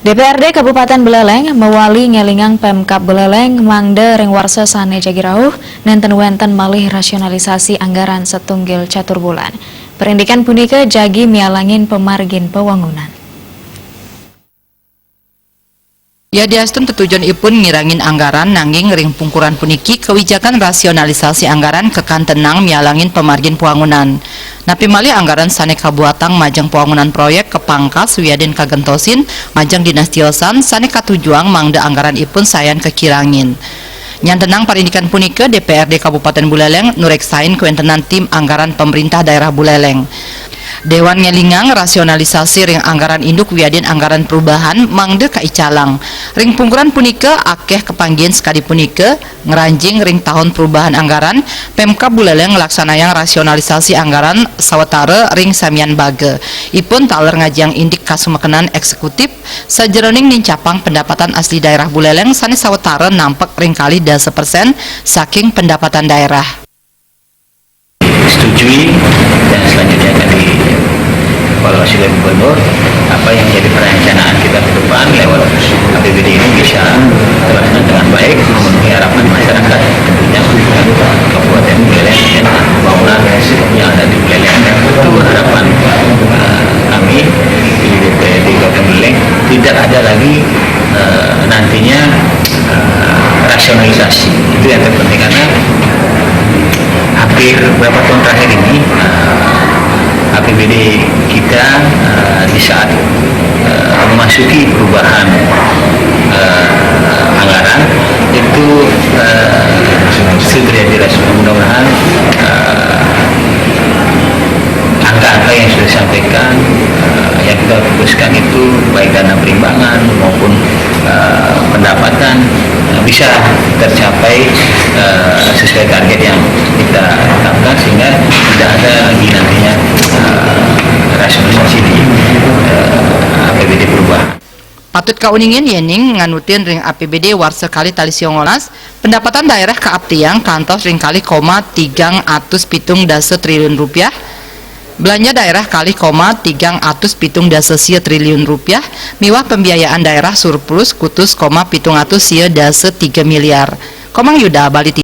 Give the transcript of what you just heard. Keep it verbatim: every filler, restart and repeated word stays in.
D P R D Kabupaten Buleleng mewali ngelingang Pemkab Buleleng mangda ring warsa sane jagi rauh nenten wenten malih rasionalisasi anggaran setunggil catur bulan. Perindikan punika jagi mialangin pamargin pawangunan. Yadiastun tetujon ipun ngirangin anggaran, nanging ring pungkuran puniki kawijakan rasionalisasi anggaran kakantenang mialangin pamargin pawangunan. Napi malih anggaran sane kabuatang majeng pawangunan proyek kapangkas wiadin kagentosin majeng dinas tiosan sane katujuang mangda anggaran ipun sayan kakirangin. Nyantenang parindikan punika, D P R D Kabupaten Buleleng nureksain kawentenan tim anggaran pemerintah daerah Buleleng. Dewan ngelingang rasionalisasi ring anggaran induk wiadin anggaran perubahan mangda kaicalang. Ring pungkuran punika akeh kapanggihin sakadi punika, ngranjing ring tahun perubahan anggaran, Pemkab Buleleng nglaksanayang rasionalisasi anggaran sawatara ring samian baga. Ipun taler ngajiang indik kasumekenan eksekutif, sajeroning nincapang pendapatan asli daerah Buleleng sane sawatara nampek ring kalih dasa persen saking pendapatan daerah. Setujui, dan selanjutnya akan dievaluasi oleh gubernur apa yang menjadi perencanaan kita ke depan lewat A P B D ini bisa terlaksana dengan baik, memenuhi harapan masyarakat, tentunya Kabupaten Buleleng dan pembangunan yang ada di Buleleng. Itu harapan, eh, kami di D P D Kabupaten Buleleng, tidak ada lagi, eh, nantinya, eh, rasionalisasi. Itu yang terpenting karena hampir berapa tahun terakhir ini, eh, A P B D kita, eh, di saat, eh, memasuki perubahan, eh, anggaran itu, eh, sudah terjadi rasionalisasi. Mudah-mudahan, eh, angka-angka yang sudah disampaikan, eh, yang kita putuskan itu baik dana perimbangan maupun, eh, pendapatan, eh, bisa tercapai, eh, sesuai target yang kita tetapkan sehingga tidak ada lagi nantinya, eh, rasionalisasi di, eh, A P B D perubahan. Patut kauningin yening nganutin ring A P B D warsa kalih tali siongolas, pendapatan daerah kaaptiang kantos ring kalih koma tigang atus pitung dasa triliun rupiah, belanja daerah kalih koma tigang atus pitung dasa sia triliun rupiah, miwah pembiayaan daerah surplus kutus koma pitung atus sia dasa tiga miliar. Komang Yuda, Bali T V.